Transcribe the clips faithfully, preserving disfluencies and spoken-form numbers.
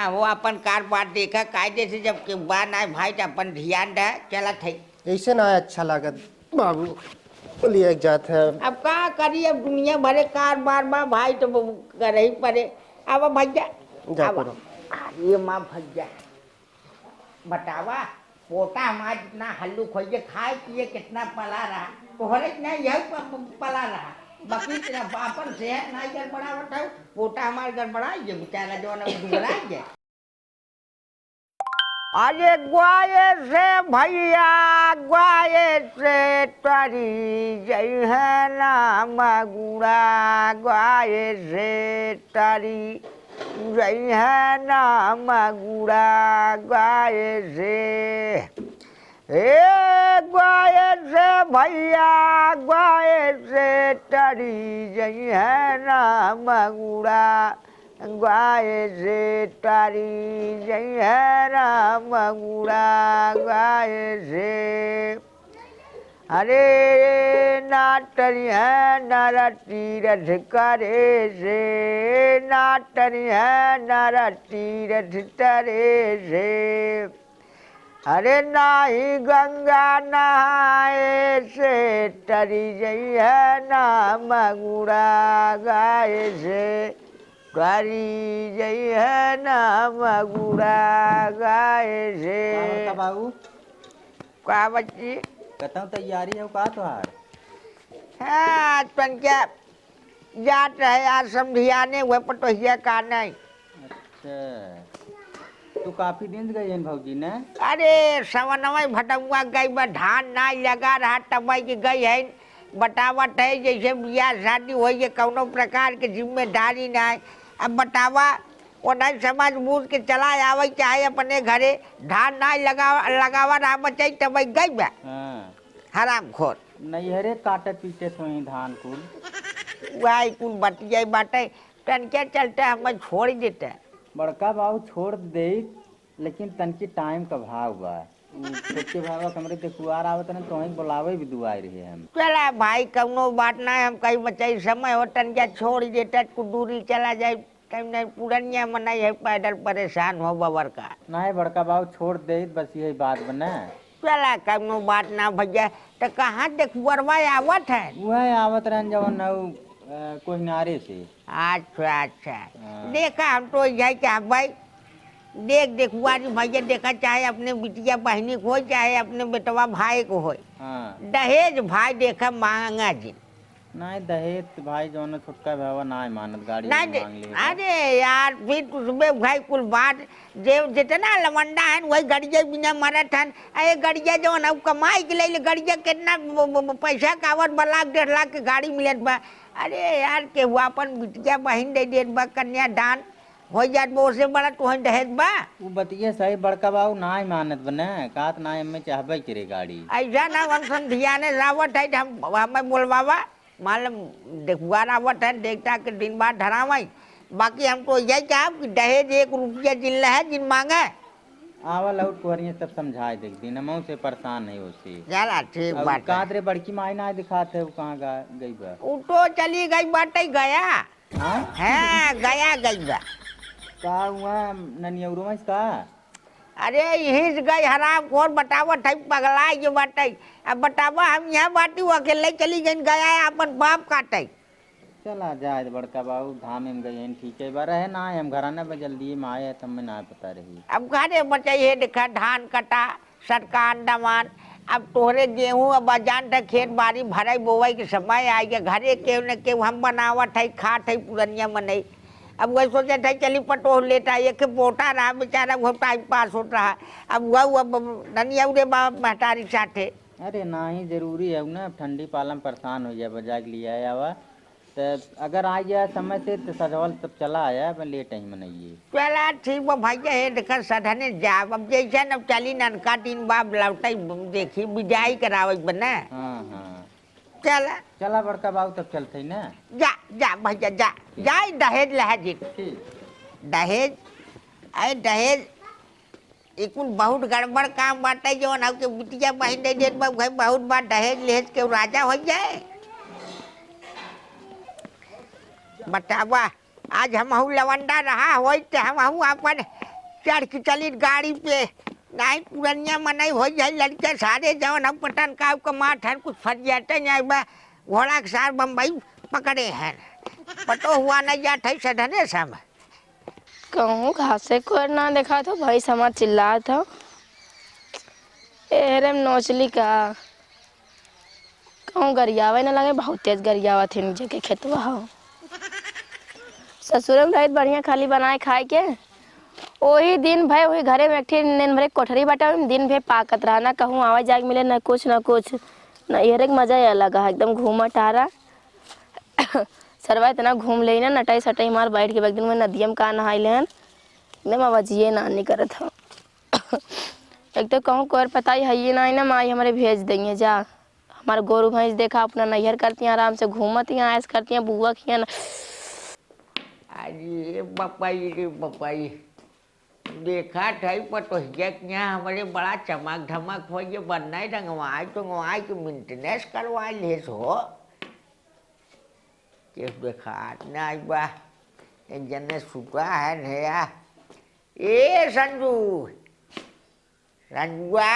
अब वो अपन कारोबार देखा, कायदे से जब के बा ना भाई, तो अपन ध्यान रह, चलत है। ऐसे ना अच्छा लागत बाबू, बोलिए एक जात है। अब का करी, अब दुनिया भरे कारोबार बा भाई, तो वो करही पड़े। अब भैया, जा अब करो। अरे माँ भैया, बतावा, पोता हमार जितना हल्लुक होइए, खाए पिए कितना पला रहा, तोहरे इतना यही प-, प-, पला रहा, बाकी तेरा बापन सेहत ना गड़बड़ावत है, पोता हमार गड़बड़ा ये बेचारा जौन अब दुबरा गया। अरे ग्वाए से भैया, ग्वाए से टरी जइहे ना मगुड़ा, ग्वाए से टरी जइहे ना मगुड़ा, ग्वाए से। ए ग्वाए से भैया, ग्वाए से टरी जइहे ना मगुड़ा, ग्वाए से टरी जइहे ना मगुड़ा, ग्वाए से। अरे ना टरिहे ना रति रथ करे से, ना टरिहे ना रति रथ करे से। अरे नाही गंगा नहाए से टरी जइहे ना मगुड़ा, ग्वाए से टरी जइहे ना मगुड़ा, ग्वाए से। का बड़का बाबू? का बच्ची? कतौ तैयारी हो का तोहार? हाँ, तनके जात रहे आज समधियाने, वह पटोहिया का नहीं। अच्छा, तू काफी दिन से गई हन भौजी ने? अरे, सवनवे भटौआ गई बा, धान ना लगा रहा, तब के गई है। बतावत है, जैसे बियाह शादी होई, ये कौनो प्रकार के जिम्मेदारी ना है। अब बतावा, वो नहीं समझ बूझ के चला आवे, चाहे अपने घरे धान ना लगा, लगावा रहा बचाई, तब गई बा। हाँ। हरामखोर। नैहरे काटत पीटत होई धान कुल। वही कुल बतियाई बाटे, तनके चलते हमें छोड़ देते। बड़का बाबू छोड़ दे, लेकिन तनकी टाइम का भाव बा। उ छोटके भावा के हमरे देखुआर आवत रहन, तोहई के बोलावे भी दुआई रहे हम। चला भाई, कौनो बात ना, हम कहीं बचाई समय हो, तनके छोड़ देते, कुछ दूरी चला जाए। कहीं नहीं, पुरनिया मनई है, पैदल परेशान हो बबर का। नहीं बड़का बाबू, छोड़ दे, बस यही बात बने। चला, कौनो बात ना भैया। तो कहाँ देखुअरवा आवत है? वह आवत रहन जवन हऊ, अ, कोहिनारे से। अच्छा, अच्छा। हाँ। देखा, हम तो यही चाहबै, देख, देखुआरी भैया, देखा, चाहे अपने बिटिया बहिनी को होई, चाहे अपने बेटवा भाई को होई। हाँ। दहेज भाई, देखा, मांगा जी। नाहीं, दहेज त भाई जौन छोटका भावा नाहीं मानत, गाड़ी नाहीं दे-, मांग ले। अरे यार, फिर उसमें भाई कुल बात, जे जितना लवंडा है, वही गड़िया बिना मरत है। अरे गड़िया जौन है, कमाई के ले, ले गड़िया कितना ब-, ब-, ब-, पैसा का आवत बा, लाख डेढ़ लाख के गाड़ी मिलत बा। अरे यार, केहू अपन बिटिया बहिन दे देत बा, कन्यादान हो जात बा, ओसे बड़ा तोहन दहेज बा। उ बतिया सही बड़का बाबू नाहीं मानत बने, कहत नाहीं, हमें चाहबे करे गाड़ी। ऐसा ना, हम समधियाने लावत है, हम, हमें बोलवावा। मान लो, देखुआर आवत है, देखता के दिन बाद धरावई। बाकी हम तो यही चाहब कि दहेज एक रुपया जिन लहे, जिन मांगे। आवा लौट कोहरिये तब समझाए देख दिन, हमहू से परेशान है ओसे। चला, ठीक अब बात है। काद रे बड़की माई ना दिखात है, वो कहाँ गा-, गई बा? उ तो चली गई बाटे गया। हाँ? हाँ, गया गई बा। का हुआ ननियौरो में का? अरे, यहीं से गई हरामखोर, बतावत है, पगलाए जो बाटे। अब बतावा, हम यहाँ बाटी, वो अकेले चली गई गया है, अपन बाप काटे। चला जाए दे बड़का बाबू, धामे में गई हैं, ठीक है, बा रहे ना, हम घरा ना बा, जल्दी में आए, तब में ना पता रही। अब घरे बचाई है, देखा, धान कटा, सरकार दमान, अब तोहरे गेहूं, अब जान था, खेत बाड़ी भराई बोवाई के समय आई गया, घरे केहू न केहू हम बनावत है, खात है, पुरनिया मनई। अब वही सोचत है, चली पटोह लेता, एक पोता रहा बेचारा, वो टाइम पास होत रहा। अब वह, अब ननियौरे बा महतारी साथे। अरे नाहीं, जरूरी है ना, अब ठंडी पाला में परेशान हो जाए, बजा के लिया आवा। त अगर आ गया समय से त सजवल तब चला आया, मैं लेट ही मनइये। चला ठीक बा भैया, हे देखा सधने जाब, अब जैसे न चली ननका दिन बाब लौटे, देखी विदाई करावे बने। हाँ, हाँ। चला। चला बड़का बाबू, तब चलते ही ना। जा, जा भैया, जा। ठीक। जा, ई दहेज लहे जी। ठीक। दहेज, अरे दहेज, ई कुल बहुत गड़बड़ काम बाटे, जौन हऊ के बिटिया बहिन दे देत बा, भाई बहुत बार दहेज लेहेज के राजा हो जाए। बतावा, आज हमहू लवंडा रहा होई, ते हमहू आपन चढ़ के चली गाड़ी पे, नाहीं पुरनिया मनई होइ जाई लड़के सारे जवन हम पटन का कमात हन कुछ फरियाते नाहीं बा, घोड़ा के सार बम्बई पकड़े हन, पटो हुआ नहीं जात है सधने सब। कहूँ घासे कोर ना देखात हो, भैंस हमार चिल्लात हो। एहरे में नोचली का? कहूँ गरियावे न लगे, बहुत तेज गरियावत है नीचे के खेतवा हो। ससुरे में रहित बढ़िया खाली बनाए खाए के। ओही दिन भर वही घरे में एक ठे दिन भर एक कोठरी बाटे, ओही में दिन भर पाकत रहा, ना कहूँ आवे जाए के मिले, ना कुछ, ना कुछ। ना एहरे के मजा ही अलग है, एकदम घूमा टहरा। सरवा इतना घूम लेई ना, नटाई सटाई मार बैठ के, एक दिन में नदिया में का नहाई लेहन, एकदम आवाजिए ना नहीं करत हो। एक तो कहूँ कोर पताई है ये ना, ना माई हमरे भेज देंगे जा, हमार गोरू भैंस देखा अपना नैहर करती हैं, आराम से घूमती हैं, ऐश करती हैं, बुआ खिया ना। अरे बपाई रे बपाई, देखा ठाई पतोहिया के यहाँ हमरे बड़ा चमक धमक हो, ये बनना ही रंगवाई टंगवाई के maintenance करवा लेस हो। के देखात नाई बा, एक जने सुता है भैया। ए संजू, संजुआ,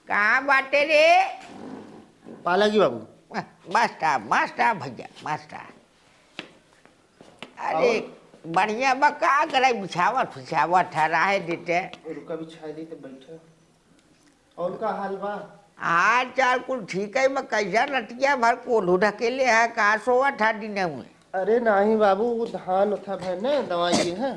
कहाँ बाटे रे? पालागी बाबू। मस्त, मस्त भैया, मस्त। अरे, और? बढ़िया बा, का करे, बिछावत, बिछावत है, राहे देते। रुका, बिछा दी तो बैठा। और का हाल बा? हाल चाल कुल ठीक है बा, कैसा रतिया भर कोल्हू ढकेले है, का सोवत है दिने में? अरे नाही बाबू, वो धान उठा है ना, दवाई है।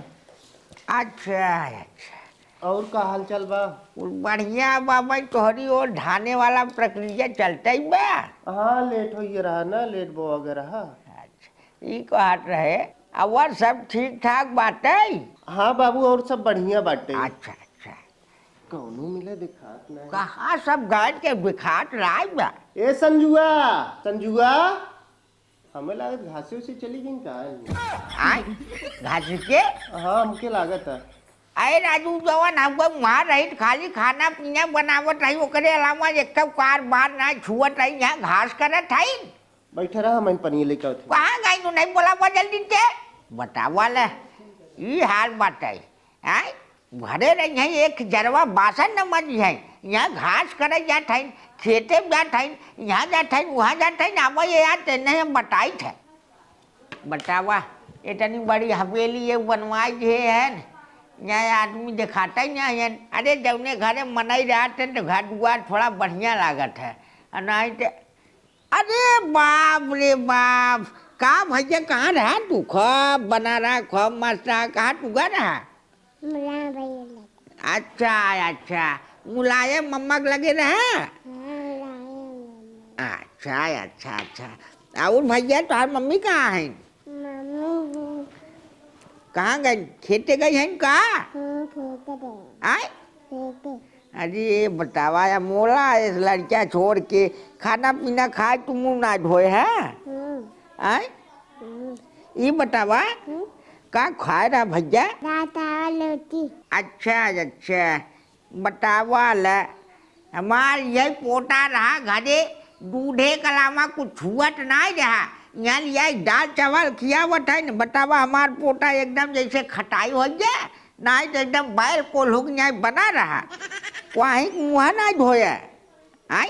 अच्छा, अच्छा। और का हाल चाल बा? कुल बढ़िया बा भाई, तोहरी ओर धाने वाला प्रक्रिया चलते ही बा? हाँ, लेट हो ये रहा ना, लेट बोआ गया रहा। अच्छा, ई कहत रहे, और सब ठीक ठाक बाटे? हाँ बाबू, और सब बढ़िया बाटे। अच्छा, अच्छा। कौनो मिले दिखात नहीं। कहाँ सब गाय के दिखात राय बा? ए संजुआ, संजुआ, हमें लागत घासे उसे चली गई का? आय, घास के? हाँ, हमके लागत है। अरे राजू, जवन हमको वहाँ रहित, खाली खाना पीना बनावत रही, ओकरे अलावा एक कार बार ना छुअत रही, यहाँ घास करत है। बैठे रहा, हम पनिया लेके आवत हई। कहाँ गई तू, नहीं बोला बा जल्दी से? बतावा ले, ई हाल बाटे। आय, घरे रही है, एक जरवा बासन न मजी है, यहाँ घास करे जात है, खेते जात है, यहाँ जात है, वहाँ जात है, आवे ये यार, तेने हम बताई थे। बतावा, इतनी बड़ी हवेली ये बनवाई जे है, यहाँ आदमी दिखाता ही नहीं है। अरे, जौने घरे मनई रहत है, तो घर दुआर थोड़ा बढ़िया लागत है, और नहीं तो अरे बाप रे बाप, का भैया, कहाँ रहा तू? खूब बना रहा, खूब मस्त रहा, कहाँ टूगा रहा? मुलायम भैया लगे। अच्छा, अच्छा, मुलायम मम्मा के लगे रहा? हाँ, मुलायम मम्मा। अच्छा, अच्छा, अच्छा। और भैया, तोहार मम्मी कहाँ है? मम्मी है। कहाँ गई? खेते गई है का? हाँ, खेते गई। आय? खेते। अरे, ये बतावा, या मोला इस लड़का छोड़ के खाना पीना खाए तू मुंह ना धोए है? हम्म। आय? हम्म। ये बतावा, हम्म। का खाए रहा भैया? दाल चावल रोटी। अच्छा, अच्छा, बतावा ले, हमार यही पोता रहा घरे, दूधे के अलावा कुछ छुअत नाई रहा। यहाँ लिया दाल चावल खियावत है न, बतावा, हमार पोता एकदम जैसे खटाई हो गया। नाई तो एकदम बैल कोल्हू के नाई बना रहा। वहीं मुँह नाई धोया। आय?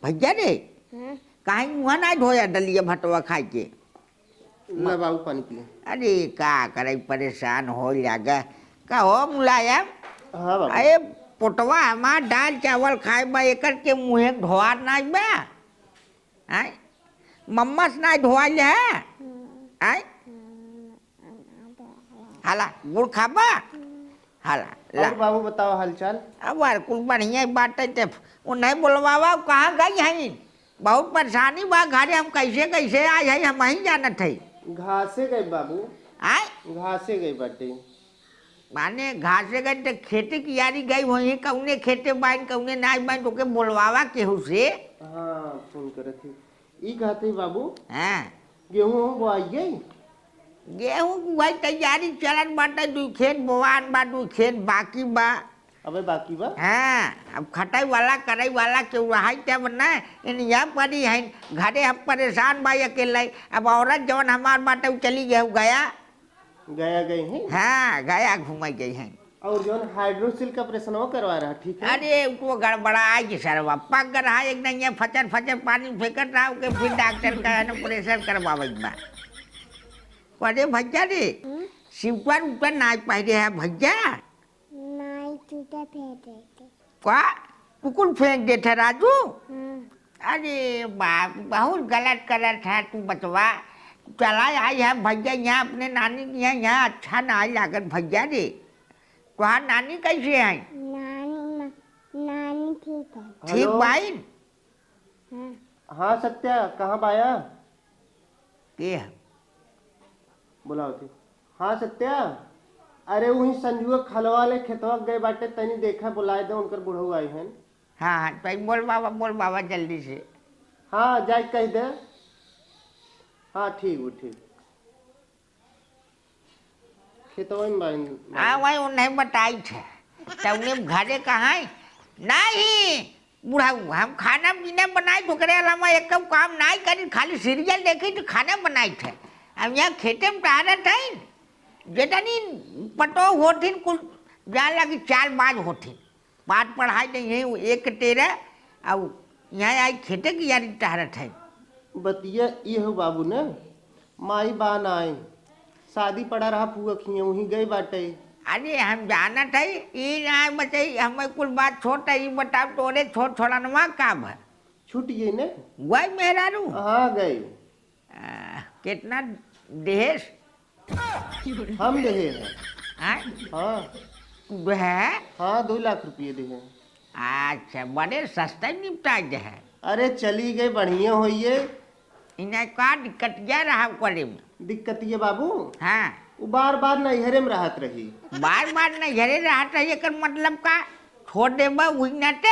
भैया रे, हाँ? काहे मुँह नाई धोया दलिया भतवा खाए के? ले बाबू पानी पी। अरे का करे, परेशान हो लागा। का हो मुलायम? हाँ बाबू। अरे पोतवा हमार दाल चावल खाए बा, एकर के मुँहे धोआर नाई बा? आय? मम्मा से नाई धोआइल है? आय? हाला, गुड़ खाबा? हाला, ला। और बाबू बताओ हालचाल? अब यार, कुल बढ़िया बात है, ते वो नहीं बोलवावा, कहाँ गई है? बहुत परेशानी बा घरे, हम कैसे कैसे आए हैं, हम ही जानत है। घासे गए बाबू। आय? घासे गए बाटे। माने घासे गए तो खेते की यारी गई हुई है, कौने खेते बाइन, कौने नाई बाइन, तो के बोलवावा केहू से। हाँ, फोन करत ही। ई कहत ही बाबू, हाँ। गेहूं हम बोआई गई? गेहूं की भाई तैयारी चलत बाटे, दू खेत बोआन बा, दू खेत बाकी बा। अबे बाकी बा? हाँ, अब खटाई वाला, कराई वाला केहू रहाई तब ना, इन यहाँ पर ही है, घरे हम परेशान बा अकेले। अब औरत जवन हमार बाटे, उ चली गई, गया। गया गई हैं? हाँ, गया घूमे गई हैं। और जौन hydrocele का operation वो करवा रहा, ठीक है? अरे, वो गड़बड़ा है कि सरवा, पक रहा एक नहीं है, फचर फचर पानी फेंकत रहा, ओके फिर डॉक्टर का है ना, operation करवावे के बा। अरे भैया रे, हम्म? सिउटर उटर नाई पहिरे है भैया? नाई, जूता फेंक देते। का? तू कुल फेंक देते राजू? हम्म। अरे बाप, बहुत गलत करत है तू बचवा। चला आई है भैया यहाँ अपने नानी के यहाँ, यहाँ अच्छा ना लागत भैया रे। तोहार नानी कैसे है? नानी मा-, नानी ठीक है। ठीक हेलो। बाइन? हाँ। हाँ सत्या, कहाँ बाया? के है? बुलाओ थी। हाँ सत्या, अरे वही संजुआ खलवा ले खेतवा गए बाटे, तनी देखा बुलाए दे, उनकर बुढ़ऊ आई हैं। हाँ, हाँ, तई बोल बाबा, बोल बाबा जल्दी से। हाँ, जाए कह दे। हाँ, ठीक हो, ठीक। खेतवा में बाइन। हाँ, वही उन्हें बताई थे। तउने घरे कहाँ है? नहीं, बुढ़ऊ, हम खाना पीना बनाई, ओकरे अलावा एक काम नाई करी, खाली serial देखी तो खाना बनाई थे। अब यहाँ खेते में टहरत है, जेतनी पटो होथिन, कुल जान लगी चालबाज होथिन। पाठ पढ़ाई नहीं है, वो एक तेरह, और यहाँ आई खेते की यारी टहरत है। बतिया ये हो बाबू ने, माई बा नाई, शादी पड़ा रहा पुआ खिए, वहीं गए बाटे। अरे हम जानत है, ई ना बताई, हमें कुल बात छोट है, ई बताओ तोरे छोट छोड़नवा का भा? छूट गई ने? वही मेहरारू? हाँ गए। आ, कितना देहेस? हम देहे हैं। आय? हाँ। तू देहे है? हाँ, दो लाख रुपये देहे हैं। अच्छा, बड़े सस्ता निपटा दे है। अरे चली गई, बढ़िया होइए। इन्हें का दिक्कतिया रहा करे में? दिक्कतिया बाबू? हाँ। वो बार बार नैहरे में रहत रही। बार बार नैहरे रहत रही, एकर मतलब का? छोड़ देबा वही नाते?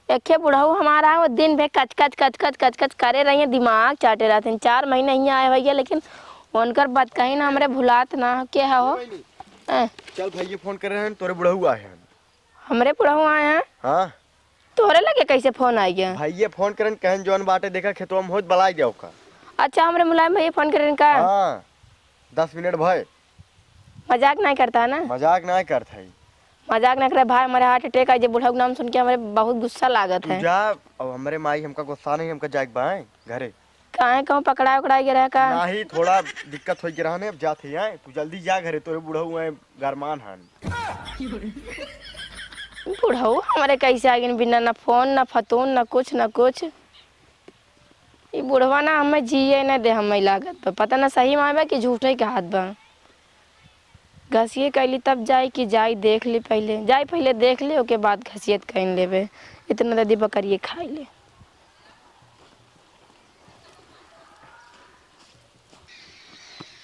एखे बुढ़ऊ हमारा वो दिन भे कच कच, कच कच, कच कच करे रही, दिमाग चाटे रहते हैं। चार महीने हियाँ आए भैया, लेकिन उनकर बात कहीं ना हमरे भुलात ना। के है हो? ए बहिनी, ए। चल भैया फोन कर रहे हैं, तोरे बुढ़ऊ आए हैं। हमरे बुढ़ऊ आए हैं? हाँ। तोहरे लगे कैसे फोन आ गया? भैया फोन करन कहन जौन बाटे देखा खेतवा में होत बलाई जाओ का। अच्छा, हमरे मुलायम भैया फोन करन का? हाँ, दस मिनट भय। मजाक नाय करता है ना? मजाक नाय करत है। मजाक ना करे भाई, हमरे heart attack आ जे बुढ़ऊ के नाम सुन के हमरे बहुत गुस्सा लागत तू है। जा, अब हमरे माई हमका गुस्सा नहीं, हमका जाए के बा घरे। काहे कहूँ पकड़ा उकड़ा गया रहा का? नाही, थोड़ा दिक्कत हो गया रहा ने, अब जात है आए। तू जल्दी जा घरे, तोरे बुढ़ऊ आए गरमान हन। बुढ़ऊ हमरे कैसे आ गइन बिना ना फोन, ना फतून, ना कुछ, ना कुछ। ई बुढ़वा ना हमें जिए न दे, हमें लागत बा। पता ना सही में बा कि झूठे के हाथ बा। घसिए कैली तब जाई कि जाई देख ली पहिले। जाई पहिले देख ली, ओके बाद घसियत कैन लेबे। इतना दे दी बकरिए खाई ले।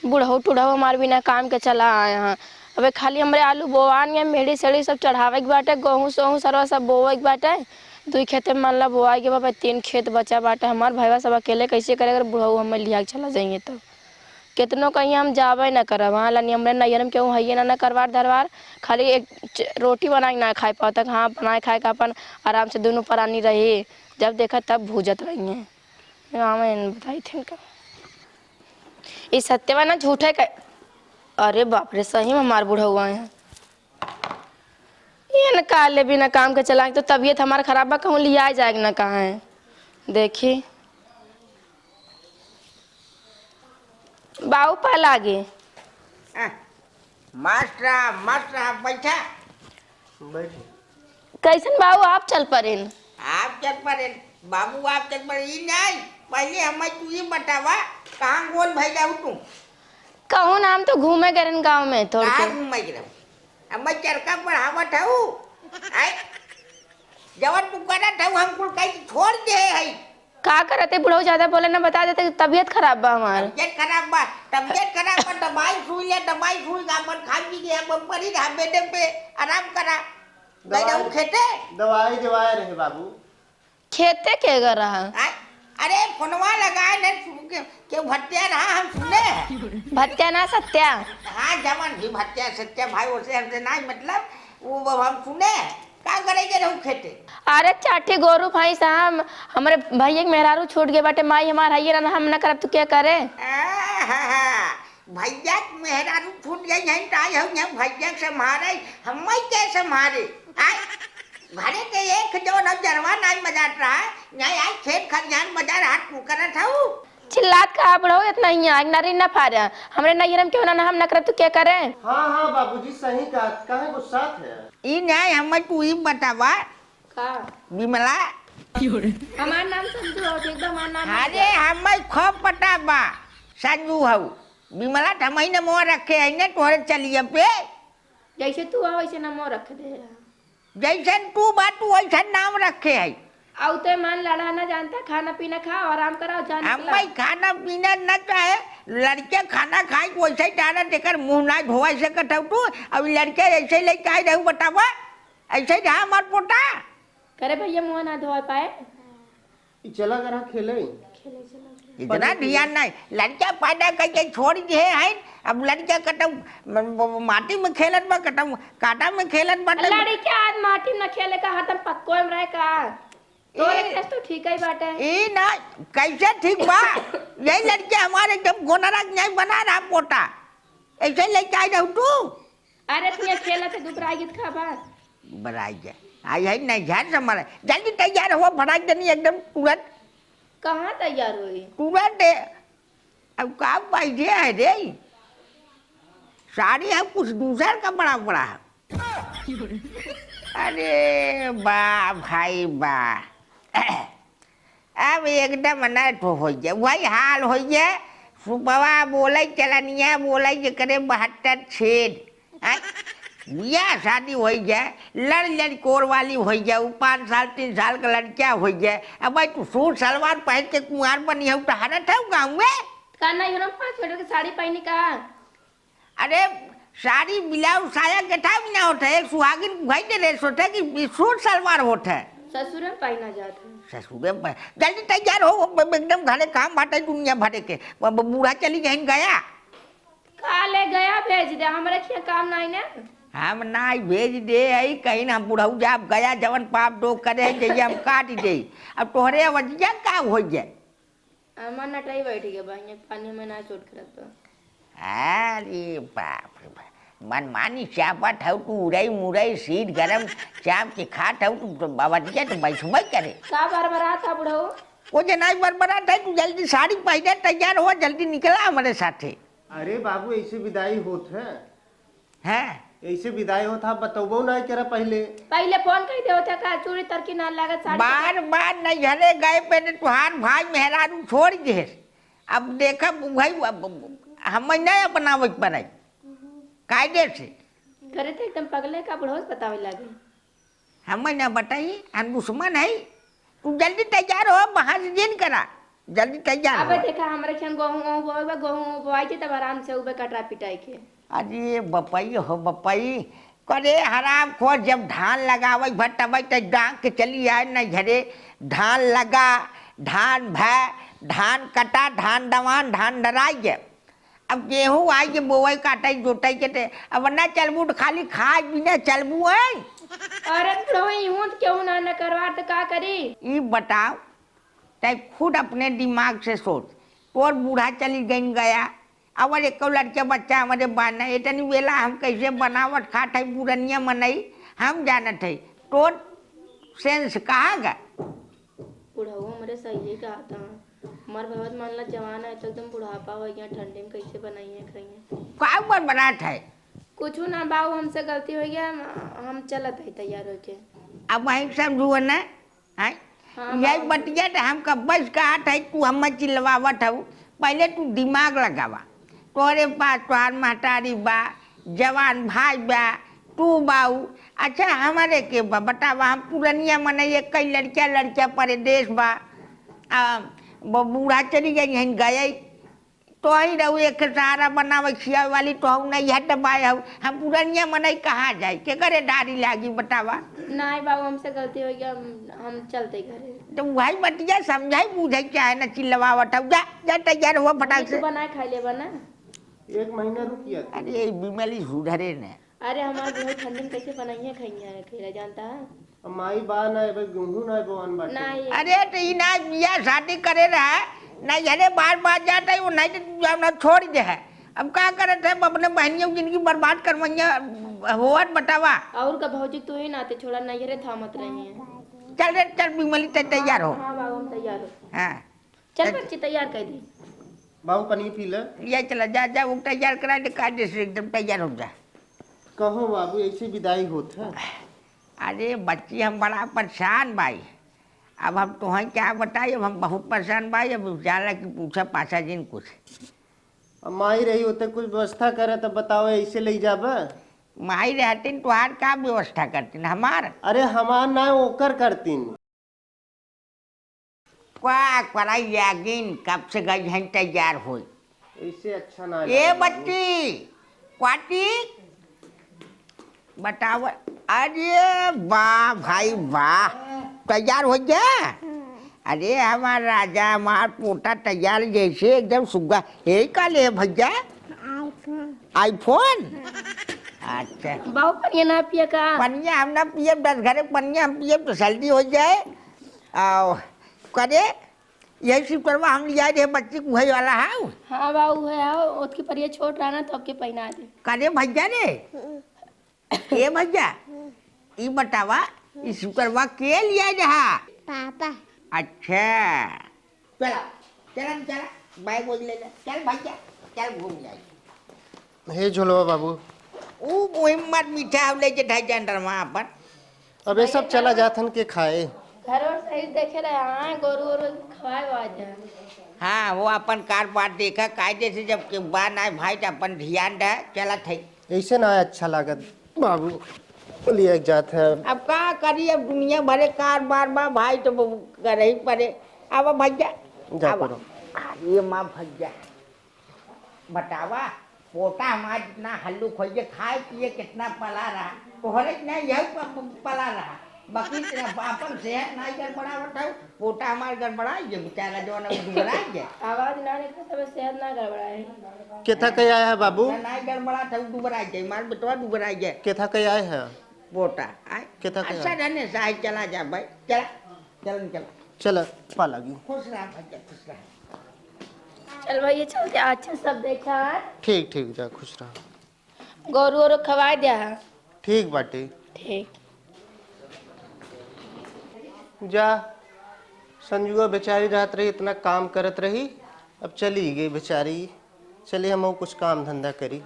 बुढ़ऊ टुढ़ऊ हमार बिना काम के चला आए हैं। अबे खाली हमरे आलू बोआन या मेढ़ी सेढ़ी सब चढ़ावे के बाटे, गोहूँ सोहूँ सरवा सब बोवे के बाटे। दुई खेते में मान ला बोआई के बा, तीन खेत बचा बाटे हमार। भैया सब अकेले कैसे करे अगर बुढ़ऊ हमें लिया के चला जाइए तब? केतनो कहीं हम जाबे न करब। हाँ, लानी हमरे नैहर में केहू हइये ना, ना करवार धरवार। खाली एक च-, रोटी बना के ना खाए पावत। हाँ, बनाए खाए का अपन आराम से दुनू परानी रही। जब देखा तब भूजत रही हैं। हाँ, मैं बताई थी इनका। ई सत्यवा ना झूठे का। अरे बाप रे, सही में हमार बुढ़ऊ आए हैं। ये न काले बिना काम के चलाए, तो तबीयत हमार खराब बा, कहूँ लिया जाए न कहाँ है। देखी। बाऊ पा लागे। आ, मस्त रहा, मस्त रहा, बैठा। बैठे। कैसन बाऊ आप चल परेन? आप चल परेन, बाबू आप चल परेन, ई नहीं, पहले हमें तू ई बतावा, कहाँ गोल भई जाऊ तू? कहूँ ना, हम तो घूमे गरन गाँव में, थोड़ कहाँ के। घूमे गरन? अब मैं चरका पढ़ावत हूँ, आय, जवन तू करत हूँ, हम कुल कहीं छोड़ दे है। का करत है बुढ़ऊ, ज्यादा बोले ना, बता देते कि तबीयत खराब बा हमार। तबीयत खराब बा, तबीयत खराब बा, दवाई सुई ले, दवाई सुई का अपन खा पी के अपन पड़ी रहा बेडे पे, आराम करा। गए दवाई, रहू खेते? दवाई देवाए रहे बाबू। खेते के गर रहा? आय, अरे फोनवा लगाए ने सुन के, के भत्या रहा हम सुने। भत्या ना सत्या। हाँ, जवन भी भत्या सत्या भाई, ओसे हमसे ना मतलब, वो हम सुने। का करे के रहू खेते? अरे चार ठे गोरू भैंस हम, हमरे भैया के मेहरारू छूट गए बाटे, माई हमार हइये ना, हम ना करब तो के करे? आहाहा, भैया के मेहरारू छूट गई है, ताई हो यहाँ भैया के संभारे, हम्मै के संभारे? आय, घरे के एक जौन अब जरवा नाई मजात रहा, यहाँ आई खेत खलिहान मजा रहा, तू करत हऊ। चिल्लात का बुढ़ऊ इतना हियाँ, एक नरी न फारे। हमरे नैहर में केहू ना, ना हम न करब, तू के करे? हाँ, हाँ, बाबूजी सही कहत, काहे गुस्सात है? ई नाई, हम्मै तू ई बतावा। का? बिमला। हमार नाम संजू हौ, ठीक बा, हमार नाम अरे, संजू। हम्मै खूब पता बा, संजू हऊ। बिमला त हम्मै नमवा रखे है ने तोहरे चलिया पे। जैसे तू हौ, वैसे नमवा रख दे। जैसन तू बा, तू वैसन नाम रखे है। अउ तो मान लड़ा ना जानता, खाना पीना खाओ, आराम कराओ, जान निकला। हम्मै खाना पीना न चाहे, लड़के खाना खाए के वैसे ही डालत, एकर मुँह ना धोआ से कटऊ तू। अब लड़के ऐसे लेके आए रहू, बतावा, ऐसे ही रहा हमार पोता। करे भैया, मुँह ना धोए पाए। ई चला करा खेले। इतना ध्यान नहीं, लड़का पैदा करके छोड़ दिए हैं, अब लड़का कतौ म-, म-, माटी में खेलत बा, कतौ काटा में खेलत बा, तब लड़का आज माटी में खेले का, हरदम पक्को में रहे का? तोरे ए, केस तो ठीक ही बाटे। ई ना, कैसे ठीक बा? यही लड़के हमारे एकदम गोनरा के नहीं बना रहा पोता, ऐसे लेके आई रहू तू। अरे तू ये खेलत है, दुबराई गीत खा बा। बराई जा। आई है नहीं झाड़ से मारा। जल्दी तैयार हो, भड़ाक देनी एकदम तुरंत। कहाँ तैयार होई? तुरंत दे। अब का बाइजे है रे? साड़ी है कुछ दूसर का बड़ा बड़ा है। अरे बा भाई बा। अब एकदम अनर्थ होइ जाए, वही हाल होइ जाए। सुपवा बोलै, चलनिया बोलै, जेकरे बहत्तर छेद। आय, बियाह शादी होइ जाए, लड़ लड़ कोर वाली होइ जाए, उ पाँच साल, तीन साल का लड़किया होइ जाए। अब भाई तू सूट सलवार पहन के कुंवार बनी हऊ, तो हरत हऊ गाँव में? का नहीं, हम पाँच मीटर के साड़ी पहनी का? अरे, साड़ी, ब्लाउज, साया, गेठा भी ना होत है। एक सुहागिन भाई के ड्रेस होत है कि सूट सलवार होत है? ससुरे में पहना जात है। ससुरे में पह-, जल्दी तैयार हो, ब-, ब-, एकदम घरे काम बाटे दुनिया भरे के। ब-, ब-, बूढ़ा चली गईन गया। काले गया भेज दे, हमरे खिया काम नहीं ना। हम नाई भेज दे, आई कहीं हम बुढ़ऊ जाब गया, जवन पाप डोक करे है, जइया हम काट दे। अब तोहरे वजिया का हो जाए? अम्मा नटाई बैठ गया बा, हियाँ पानी में ना सूट करत बा। अरे बाप रे बाप, मनमानी चापत हऊ तू, उरई मुरई सीध गरम चाप के खात हऊ तू, तो बवतिया तो बैठबे करे। का बरबरात ह बुढ़ऊ? कुछ नहीं बरबरात है, तू जल्दी साड़ी पहने तैयार हो, जल्दी निकला हमरे साथे। अरे बाबू, ऐसे विदाई होत है? हैं? ऐसे विदाई होत है, बतौबो ना करा पहले। पहले फोन कई देवत है का, चूड़ी तरकी ना लागत, साड़ी बार बार नैहरे गए पे ने तुहार भाई मेहरारू छोड़ दिहेस। अब देखब भाई, अब हम नहीं अपनावे के पड़े। कायदे से। घरे तो एकदम पगले का बुढ़ऊ से बतावे लागे। हमें ना बताई, हम दुश्मन है। तू जल्दी तैयार हो, बहस जिन करा, जल्दी तैयार अबे हो। देखा, हमरे खेन गोहूं ओहूं बोए बा, गोहूं ओहूं बोआई के तब आराम से उबे कटरा पिटाई के। अरे बपई हो बपई, करे हराम खोर, जब धान लगावे भर तबे तो डांग के चली आए न घरे। धान लगा, धान भय, धान कटा, धान दवान, धान डराई गए। अब गेहूं आई के बोवई काटई जोतई के ते अब ना चलबू तो खाली खाए बिना चलबू है। अरे बुढ़ऊ, इहूं तो केहू ना न करवा तो का करी? ई बताओ, तै खुद अपने दिमाग से सोच, तोर बूढ़ा चली गईन गया, अवर एको लड़के बच्चा हमरे बाना, इतनी वेला हम कैसे बनावट खात है पुरनिया मनई, हम जानत है, तोर सेंस कहाँ गा? बुढ़ऊ हमरे सही कहत हैं। हमार भगवत मान ला जवान है तो एकदम बुढ़ापा हो गया, ठंडी में कैसे बनाइए खाइए। का ऊपर बनात है? कुछ ना बाऊ, हमसे गलती हो गया, हम, हम चलत है तैयार होके। अब वही समझू ना, हैं? हाँ, यही बाऊ। बतिया तो हम कब से कहत है, तू हमें चिल्लावत हऊ। पहले तू दिमाग लगावा, तोरे पास तोहार महतारी बा, जवान भाई बा, तू बाऊ। अच्छा, हमारे के बा, बतावा, हम पुरनिया मनई, कई लड़किया, लड़किया परदेश बा, आ, ब-, बूढ़ा चली गई हैं, गए, तो ही रहू एक सहारा बनावे, खियावे वाली तो हऊ नहीं है, दबाए हऊ, हम पुरनिया मनई कहाँ जाए, के करे डारी लागी, बतावा। नहीं बाबू, हमसे गलती हो गया, हम, हम चलते घरे। तो वही बतिया समझाई, बुझाई, चाहे ना चिल्लावत हऊ, जा, जा, तैयार हुआ फटाक नहीं, से। तू बनाए खा लेबा ना। एक महीना रुकिया। अरे, ई बिमली सुधरे ने। अरे, हमार बुढ़ऊ ठंडी में कैसे बनाइए खाइए खैरा, जानता है? अब माई बा ना, एबे गेहूं ना बोअन बाटे। नहीं। अरे, तो ई ना बियाह शादी करे रहा, ना, अरे, बार बार जाता है, वो नहीं तो तू जाओ ना, छोड़ दे है। अब का करत है, अपने बहनियों की जिंदगी बर्बाद करवइया होत बतावा। और का भौजी, तू ही नाते छोड़ा, नैहरे थामत रही है। चल रे, चल बिमली, ते तैयार हो। हाँ बाबू, हम तैयार हो। हाँ। चल चल। बच्ची, तैयार कर दी। बाबू, पनिया पी ले। ले चला, जा, जा, वो तैयार करा दे, कायदे से एकदम तैयार हो जा। कहो बाबू, ऐसे विदाई होत है? अरे बच्ची, हम बड़ा परेशान बाई। अब हम तोहई क्या बताई, अब हम बहुत परेशान बाई। अब जाला कि पूछा पासा जिन कुछ। अब माई रही होते कुछ व्यवस्था करे तब बताओ, ऐसे ले जाबे? माई रहतीन तोहार का व्यवस्था करतीन? हमार? अरे हमार ना, ओकर करतीन। क्वा, क्वा, यागिन, कब से गई हैं तैयार होई? ऐसे अच्छा ना ए लगे बाबू। बच्ची, क्वाटी, बताव। अरे वाह भाई वाह, तैयार हो गया। अरे हमार राजा, हमार पोता तैयार जैसे एकदम सुग्गा। यही का ले भैया? iPhone। iPhone? अच्छा। बाबू, पनिया ना पिए का? पनिया हम ना पिए, दस घरे पनिया हम पिए तो सर्दी हो जाए। आओ, करे, यही सिकरवा हम लिया दे बच्ची कुहई वाला है। हाँ बाबू, है, आओ, ओतकी परिया छोट रहा ना, तो आपके पहिना दे। करे भैया रे, ए भैया, ई बतावा, ई सिकरवा के लिया रहा? पापा। अच्छा, चला, चला न चला, बैग वैग ले ले, चल भैया, चल घूम जाई। हे झोलवा बाबू। ऊ मुहिम मत मीठा ले जे ढाई जन डरमा अपन। अब ये सब चला जात हन के खाए। घर और सही देखे रहे, हाँ, गोरू और खवाए वाए दे। हाँ, वो अपन कार बार देखा, कायदे से जब के बा ना भाई, तो अपन ध्यान रहे, चलत है। ऐसे ना अच्छा लागत बाबू, लिए जात है। अब का करी, अब दुनिया भरे कार बार बा भाई, तो वो करे ही पड़े। अब भैया, जा अब करो। आ, ये माँ भैया। बतावा, पोता हमार जितना हल्लुक होइए, खाए पिए कितना पला रहा, तोहरे के नहीं यह प-, प-, पला रहा, बाकी तेरा अपन सेहत नहीं गड़बड़ावत है, पोता हमार गड़बड़ा ये बेचारा जो ना दुबरा गया। आवाज ना निकले, तब सेहत ना गड़बड़ा है। केथा कहीं आया है बाबू? ना, नहीं गड़बड़ा था, दुबरा गया, मार बेटवा दुबरा गया। केथा कहीं आया है? पोता, आए? केथा कहीं अच्छा आया? रहने साहब, चला जा भाई, चला, चल, चल। चला, पा लगी। खुश रहा भैया, खुश रहा। चल भैया, चल के अच्छा सब देखा। ठीक, ठीक, जा, खुश रहा। गोरू ओरू खवाए द्या। ठीक बाटे। ठीक। जा, संजुआ बेचारी रहत रही, इतना काम करत रही, अब चली गई बेचारी। चली, हम कुछ काम धंधा करी।